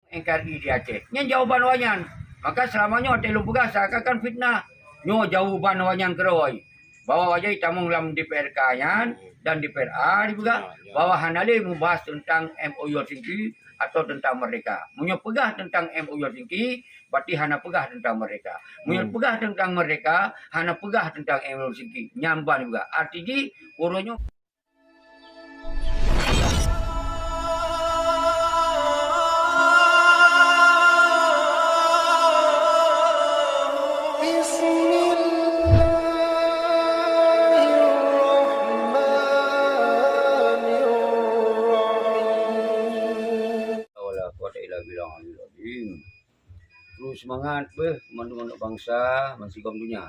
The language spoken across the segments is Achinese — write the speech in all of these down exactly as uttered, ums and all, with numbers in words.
N K R I di Aceh. Nyan jawaban awaknyan. Maka selama nyoe watèe lôn peugah seakan-akan fitnah. Nyoe jawaban awaknyan keudroe. Bahwa awaknyan tamong lam D P R K nyan dan D P R A dipeugah bahwa hana lé mubahas teuntang M O U Helsinki atau teuntang merdeka. Meunyoe peugah teuntang M O U Helsinki, berarti hana peugah teuntang merdeka. Meunyoe peugah teuntang merdeka, hana peugah teuntang M O U Helsinki. Nyan ban dipeugah. Arti jih, uroe nyoe Bismillahirrahmanirrahim. Wala quwwata illa billah. Kru seumangat beuh mandum aneuk bansa bansigom donya,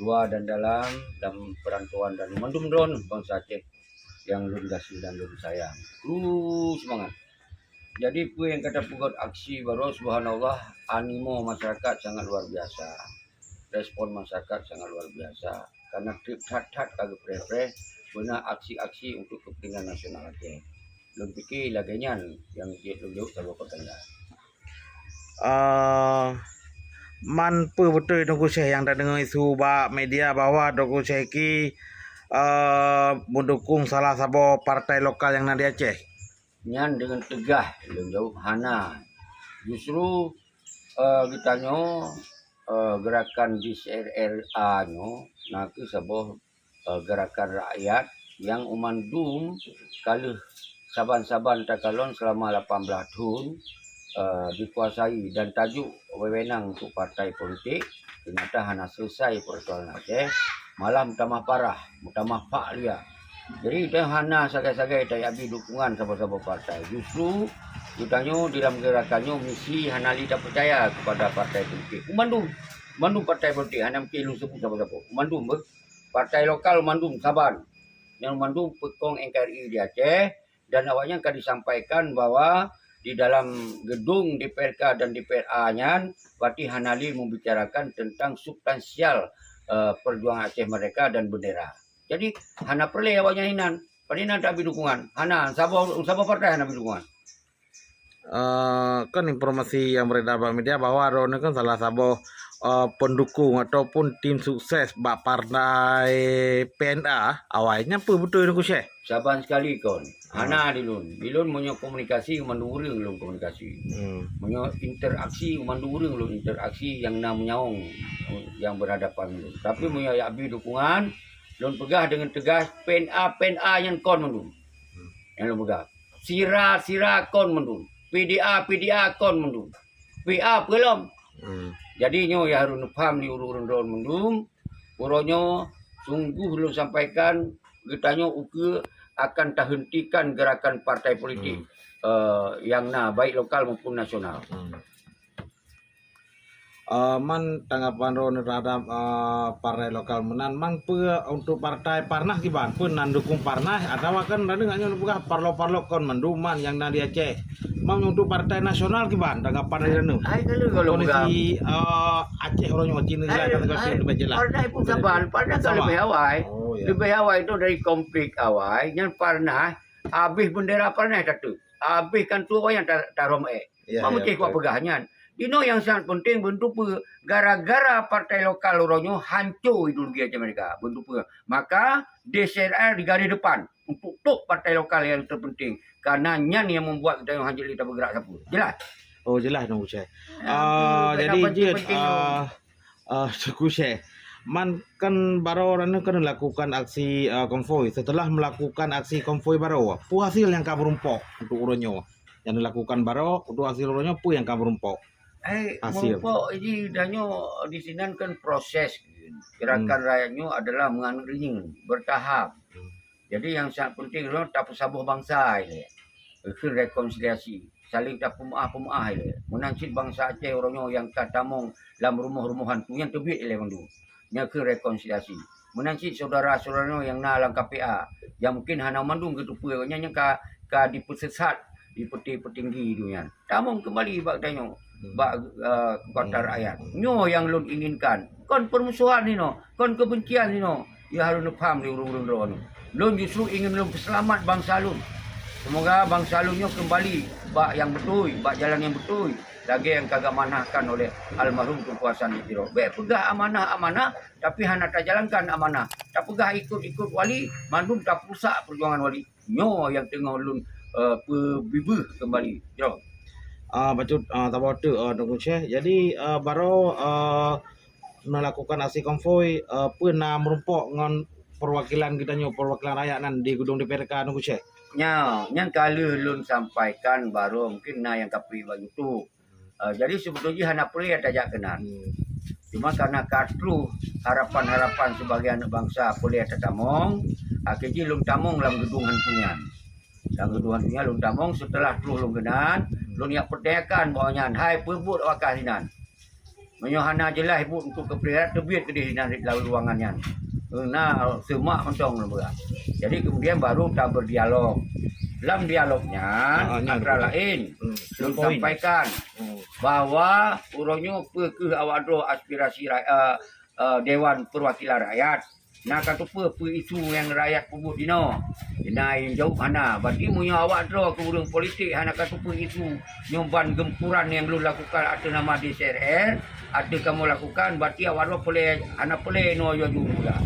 luwa dan dalam, lam peurantauan dan mandum droeneuh bansa Aceh nyang lôn gaséh dan lôn sayang. Kru seumangat. Jadi peue nyang ka tapeugot aksi baroe, subhanallah, animo masyarakat sangat luar biasa. Respon masyarakat sangat luar biasa. Karena trép that-that ka geupreh-preh beuna aksi-aksi untuk kepentingan nasional Aceh. Lôn pike lagèe nyan nyang jeuet lôn jaweueb saboh peukara. Eh, man peue beutôi Teungku Syeh nyang tadeungoe isu bak media bahwa Teungku Syeh Ki, eh, meudukung salah saboh partai lokal nyang na di Aceh? Nyan deungon teugah lôn jaweueb hana. Justru, eh, geutanyoe, eh, gerakan D C R A nyoe na kheueh saboh eh, gerakan rakyat nyang mandum ka lheueh saban-saban takalon selama lapan belas thon, eh, dikuasai dan tajok wewenang untuk partai politik, ternyata hana selesai persoalan Aceh, malah meutamah parah, meutamah fak lia. Jadi, dan hana sagai-sagai tajak bri dukungan saboh-saboh partai. Justru, geutanyoe di dalam gerakan nyoe misi hana lé tapeucaya kepada partai politik. Mandum, mandum partai politik, hana mungkin lôn sebut saboh-saboh. Mandum, beuh. Partai lokal mandum saban. Nyang mandum peukong N K R I di Aceh, dan awaknyan ka disampaikan bahwa di dalam gedung D P R K dan D P R A nyan, berarti hana lé membicarakan tentang substansial, eh, perjuangan Aceh Merdeka dan bendera. Jadi, hana peureulèe awaknyan inan. Padahai inan tak bri dukungan. Hana, saboh, saboh partai hana bri dukungan. Eh, kan informasi nyang beredar bak media bahwa droeneuh kan salah saboh, eh, pendukung ataupun tim sukses bak partai P N A awai. Nyan peue beutôi Teungku Syeh? Saban sekali kon. Hmm. Hana di lôn. Di lôn meunyoe komunikasi mandum ureueng lôn komunikasi. Hmm. Meunyoe interaksi mandum ureueng lôn interaksi nyang na meunyaong nyang berhadapan lôn. Tapi hmm, meunyoe jak bri dukungan, lôn peugah deungon teugas, P N A, P N A nyan kon mandum. Hmm. Nyang lôn peugah. Sira, sira kon mandum. P D A, P D A kon mandum. P A peue lom. Hmm. Jadi nyoe nyang harôh neupaham lé ureueng-ureueng droen mandum. Uroe nyoe sungguh lôn sampaikan geutanyoe ukeue akan tahentikan gerakan partai politik, hmm, eh, nyang na baik lokal maupun nasional. Hmm. Eh, man tanggapan droeneuh terhadap, eh, partai lokal meunan, man peue untuk partai Parnas kiban? Peue nan dukung Parnas atawa kan tadi nyoe peugah parlo-parlo kon mandum man nyang na di Aceh? Man untuk partai nasional kiban tanggapan dari droeneuh? Hai, kalau, kalau kondisi, eh, Aceh uroe nyoe, Cina, hai, Thailand, hai, Thailand, lebih jelas. Partai pun saban, Parnas kan saban, lebih awai. Oh, ya. Lebih awai tu dari konflik awai, nyan Parnas, habis bendera Parnas tatu. Habis kan tu awai nyang ta-, tarom eh. Ya, ya, betul. Meunyoe kupeugah nyan, inoe nyang sangat penting, beuntuk peue, gara-gara partai lokal uroe nyoe hanco ideologi Aceh Merdeka. Beuntuk peue? Maka D C R A di garis depan untuk top partai lokal nyang terpenting. Karena nyan nyang membuat geutanyoe hana jeuet lé tapeugrak sapeue. Jelas? Oh, jelas, Teungku Syeh. Ah, jadi jeuet, ah, ah, Teungku Syeh. Man kan baroe droeneuh kan melakukan aksi, ah, konvoi. Setelah melakukan aksi konvoi baroe, peue hasil nyang ka meurumpok untuk uroe nyoe? Nyang dilakukan baroe, untuk hasil uroe nyoe peue nyang ka meurumpok? Eh, hasil meurumpok jih tanyoe di sinan kan proses. Gerakan, hmm, rakyat nyoe adalah meuaneuk reunyeun, bertahap. Hmm. Jadi nyang sangat penting adalah tapeusaboh bansa ilèe. Keu rekonsiliasi, saling tapeumaaf-peumaaf ilèe. Meunan cit bansa Aceh uroe nyoe nyang ka tamong lam rumoh-rumoh hantu nyan teubiet ilèe mandum. Nyan keuh rekonsiliasi. Meunan cit syedara-syedara nyoe nyang na lam K P A, nyang mungkin hana mandum geuteupeue, nyan nyang ka, ka dipeusesat, dipeutinggi-peutinggi donya. Tamong keumbali bak tanyoe, hmm, bak, eh, kekuatan, hmm, rakyat. Nyoe nyang lôn inginkan. Kon permusuhan inoe, kon kebencian inoe. Ya harôh neupaham lé ureueng-ureueng droeneuh. Lôn justru ingin lôn peuseulamat bansa lôn. Seumoga bansa lôn nyoe keumbali bak nyang beutôi, bak jalan nyang beutôi, lagée nyang ka geuamanahkan oleh almarhum Teungku Hasan di Tiro. Bék peugah amanah-amanah, tapi hana tajalankan amanah. Tapeugah ikot-ikot wali, mandum tapeurusak peujuangan wali. Nyoe nyang teungoh lôn, eh, peubibeuh keumbali. Jroh. Ah, bacut, ah, saboh teuk, ah, Teungku Syeh. Jadi, ah, baroe, ah, neulakukan aksi konvoi, eh, peue na meurumpok ngon peuwakilan geutanyoe, peuwakilan rakyat nan di Geudong D P R K, Teungku Syeh? Nyoe, nyang ka lheueh lôn sampaikan baroe, mungken na nyang ka piek bak YouTube. Eh, jadi seubeutôi jih hana peureulée tajak keunan. Hmm. Cuma karena ka troh harapan-harapan sibagai aneuëk bansa peureulée tatamong, akhé jih lôn tamong lam geudong hantu nyan. Lam geudong hantu nyan lôn tamong, seuteulah troh lôn keunan, lôn jak peutanyakan bak awaknyan, "Hai, peue buet awak kah sinan? Meunyoe hana jeulaih buet untuk keupeue, teubiet keudeh sinan lam ruangan nyan." Na seumak mantong lôn peugah. Jadi kemudian baru taberdialog. Lam dialog nyan, ah, nyan antara betul. Laén, hmm, lôn poin. Sampaikan, hmm, bahwa uroe nyoe peu kheueh awak droe aspirasi ra-, eh, eh, Dewan Perwakilan Rakyat. Na ka teupeue peue isu nyang rakyat peubuet jinoe? Na nyang jaweueb hana. Berarti meunyoe awak droe keu ureuëng politik hana ka teupeue isu nyoe ban gempuran nyang lôn lakukan ateueh nama D C R R, ateueh kamoe lakukan, berarti awak droe peureulée, hana peureulée inoe yue jeuet peugah.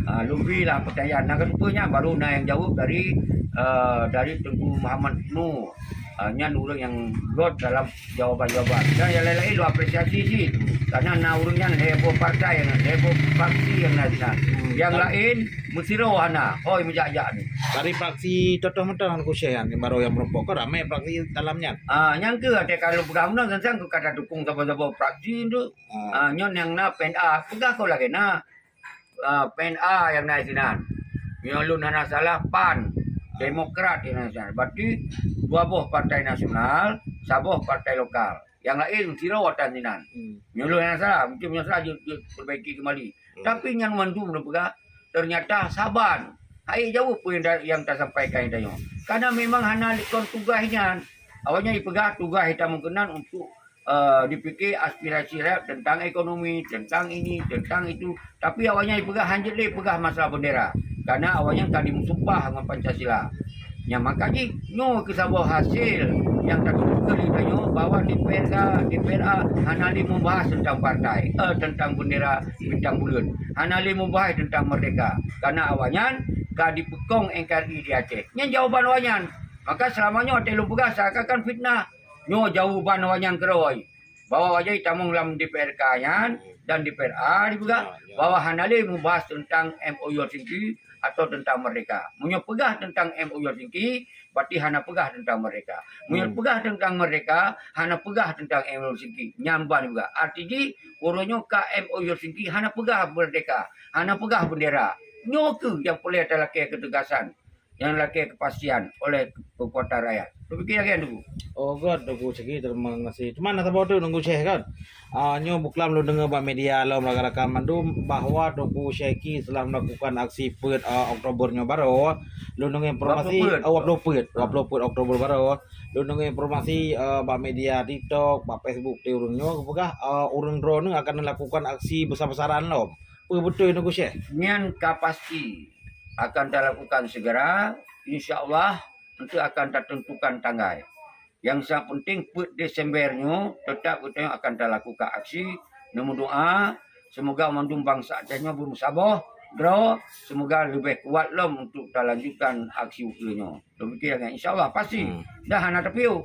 Ah, lôn bri lah peutanyaan. Na ka teupeue nyan, baru na nyang jaweueb dari, eh, dari Teungku Muhammad Noor. Ah, nyan ureuëng nyang göt dalam jawaban-jawaban. Dan nyang laén-laén lôn apresiasi cit. Karena na ureuëng nyan lhée boh partai nyang, lhée boh fraksi nyang na sinan. Hmm. Nyang laén meusidroe hana, hôi meujak-jak ni. Dari fraksi Totoh Mantong Teungku Syeh nyan, baroe nyang meurumpok, kan ramé fraksi dalam nyan. Ah, nyang keuh até ka lôn peugah meunan, sang-sang keu ka tadukong saboh-saboh fraksi tu. Ah. Ah, nyoe nyang na P N A, peugah kon lagée na. Ah, P N A nyang na sinan. Meunyoe lôn hana salah, PAN, Demokrat nyang na sinan. Berarti dua boh partai nasional, saboh partai lokal. Nyang laén sidroe atan sinan. Hmm. Meunyoe lôn hana salah, mungken meunyoe salah jeuet, jeuet perbaiki kembali. Hmm. Tapi nyan mandum lôn peugah, ternyata saban. Hai jaweueb peue nyang ta-, nyang tasampaikan tanyoe. Karena memang hana likon tugaih nyan. Awaknyan jipeugah tugaih tamong keunan untuk eh, dipike aspirasi rakyat tentang ekonomi, tentang ini, tentang itu. Tapi awaknyan jipeugah hanjeuet lé peugah masalah bendera, karena awaknyan ka dimusumpah ngon Pancasila. Nyang maka jih, nyoe keuh saboh hasil nyang tateupeue lé tanyoe bahwa D P R A, D P R A hana lé membahas tentang partai, eh, tentang bendera bintang buleuen. Hana lé membahas tentang merdeka, karena awaknyan ka dipeukong N K R I di Aceh. Nyan jawaban awaknyan. Maka selama nyoe watée lôn peugah seakan-akan fitnah. Nyoe jawaban awaknyan keudroe. Bahwa awaknyan jitamong lam D P R K nyan dan D P R A dipeugah, ya, ya, bahwa hana lé mubahas teuntang M O U Helsinki atau teuntang merdeka. Meunyoe peugah teuntang M O U Helsinki, berarti hana peugah teuntang merdeka. Meunyoe, hmm, peugah teuntang merdeka, hana peugah teuntang M O U Helsinki. Nyan ban dipeugah. Arti jih, uroe nyoe ka M O U Helsinki hana peugah merdeka, hana peugah bendera. Nyoe kheueh nyang peureulée talakée keutegasan, nyang lakée keupastian oleh keukuatan rakyat. Tapike lagée nyan, Teungku. Oh, göt, Teungku Syeki, terima kasih. Cuma na saboh teuk, Teungku Syeh, kan? Ah, nyoe buklam lôn deungoe bak media lom rakan-rakan mandum bahwa Teungku Syeki setelah melakukan aksi peuet, ah, Oktober nyoe baroe. Lôn deungoe informasi, dua puluh peuet. Ah, dua puluh peuet, dua puluh peuet Oktober baroe. Lôn deungoe informasi, ah, bak media TikTok, bak Facebook, di ureuëng nyoe geupeugah, ah, ureuëng droeneuh akan melakukan aksi besar-besaran lom. Peue beutôi, Teungku Syeh? Nyan ka pasti akan talakukan segera, insya Allah, untuk akan tatentukan tanggai. Nyang sangat penting, peuet Desember nyoe teutap geutanyoe akan talakukan aksi. Neumeudoa, seumoga mandum bansa Aceh nyoe beumeusaboh droe, seumoga leubeh kuat lom untuk talanjutkan aksi ukeue nyoe. Lôn pike lagée nyan, insya Allah pasti. Hmm. Dah hana tapiôh.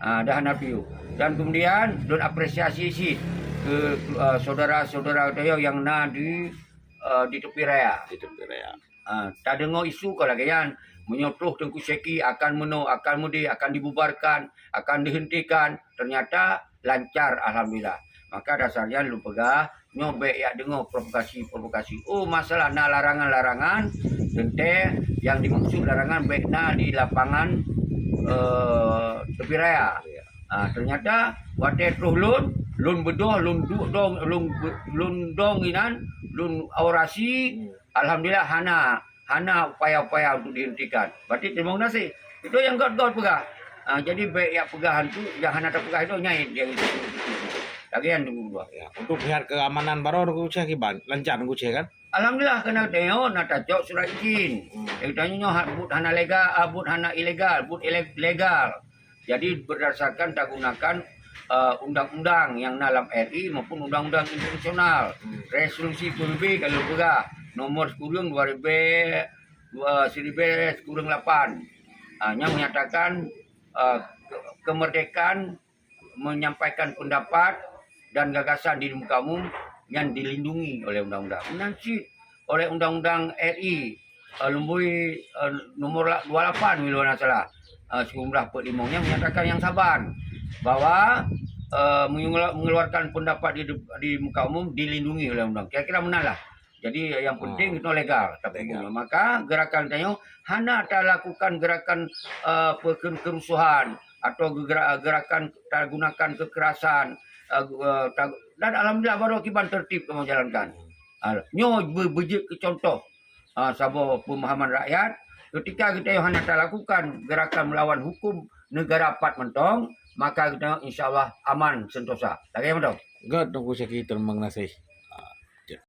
Ah, dah hana tapiôh. Dan kemudian, lôn apresiasi cit keu, eh, saudara-saudara geutanyoe nyang na di, eh, di tepi raya. Di tepi raya. Ah, tadeungoe isu ka lagée nyan, meunyoe troh Teungku Syeki akan meunoe, akan meudeh, akan dibubarkan, akan dihentikan, ternyata lancar, alhamdulillah. Maka dasar nyan lôn peugah, nyoe bék jak deungoe provokasi-provokasi. Oh, masalah na larangan-larangan, teuntée nyang dimaksud larangan bék na di lapangan, eh, tepi raya. Ah, ternyata watée troh lôn, lôn beudôh, lôn duek dong, lôn be-, lôn dong inan, lôn orasi, alhamdulillah hana, hana upaya-upaya untuk dihentikan. Berarti terima kasih. Itu nyang göt-göt peugah. Ah, jadi bék jak peugah hantu, nyang hana tapeugah itu nyai nyang itu. Lagèe nyan Teungku Ketua. Ya, untuk pihak keamanan baroe Teungku Syekh kiban, lancar Teungku Syekh kan? Alhamdulillah, keunan tanyoe na tacok surat izin. Hmm. Jadi tanyoe nyoe ha-, buet hana legal, ah, buet hana ilegal, buet ele-, legal. Jadi berdasarkan tagunakan, eh, undang-undang nyang na lam R I maupun undang-undang internasional. Hmm. Resolusi P B B ka lheueh peugah nomor sikureueng dua ribu, dua, seribu sikureueng lapan. Ah, nyang menyatakan, eh, ke-, kemerdekaan menyampaikan pendapat dan gagasan di muka umum yang dilindungi oleh undang-undang. Meunan cit oleh undang-undang R I, eh, lumbôi, eh, nomor la-, dua lapan, bila hana salah, eh, sikureueng blah peuet limong, yang menyatakan yang saban bahwa, eh, mengelu-, mengeluarkan pendapat di, di muka umum dilindungi oleh undang. Kira-kira meunan lah. Jadi, yang penting, hmm, itu legal, tapi legal. Maka gerakan tanyoe hana talakukan gerakan, eh, peukeu-, kerusuhan atau gerak-, gerakan tagunakan kekerasan, eh, gu-, eh, ta-, dan alhamdulillah baroe kiban tertib kamoe jalankan. Hmm. Ah, nyoe be-, beujeuet keu contoh, ah, saboh pemahaman rakyat, ketika geutanyoe hana talakukan gerakan melawan hukum negara pat mantong, maka geutanyoe insya Allah aman sentosa. Lagèe mantong. Göt Teungku Syekh, teurimong gaséh. Ah, cek.